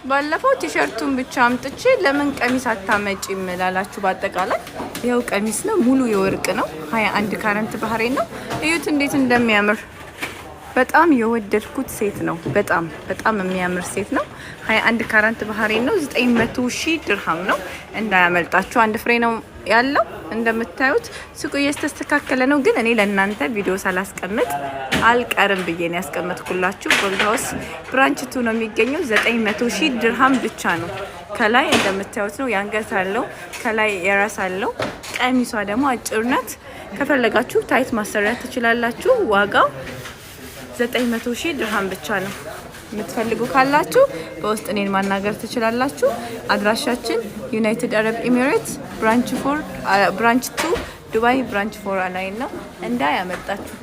ባለፈው ቲሸርቱን ብቻ አምጥቼ ለምን ቀሚስ አታመጪም ላላችሁ፣ በአጠቃላይ ይኸው ቀሚስ ነው። ሙሉ የወርቅ ነው። 21 ካረንት ባህሬን ነው። እዩት እንዴት እንደሚያምር። በጣም የወደድኩት set ነው። በጣም በጣም የሚያምር set ነው። 21 ካረንት ባህሬን ነው። 900 ሺህ ድርሃም ነው። እንዳያመልጣችሁ። አንድ ፍሬ ነው ያለው። እንደምታዩት ሱቁ እየተስተካከለ ነው፣ ግን እኔ ለእናንተ ቪዲዮ ሳላስቀምጥ አልቀርም ብዬ ነው ያስቀመጥኩላችሁ። Gold House branch 2 ነው የሚገኘው። 900 ሺህ ድርሃም ብቻ ነው። ከላይ እንደምታዩት ነው። የአንገት አለው፣ ከላይ የራስ አለው። ቀሚሷ ደግሞ አጭር ናት። ከፈለጋችሁ tight ማሰሪያ ትችላላችሁ። ዋጋው 900 ሺህ ድርሃም ብቻ ነው። የምትፈልጉ ካላችሁ በውስጥ እኔን ማናገር ትችላላችሁ። አድራሻችን United Arab Emirates branch 4፣ branch 2፣ ዱባይ branch 4 ላይ ነው። እንዳያመልጣችሁ።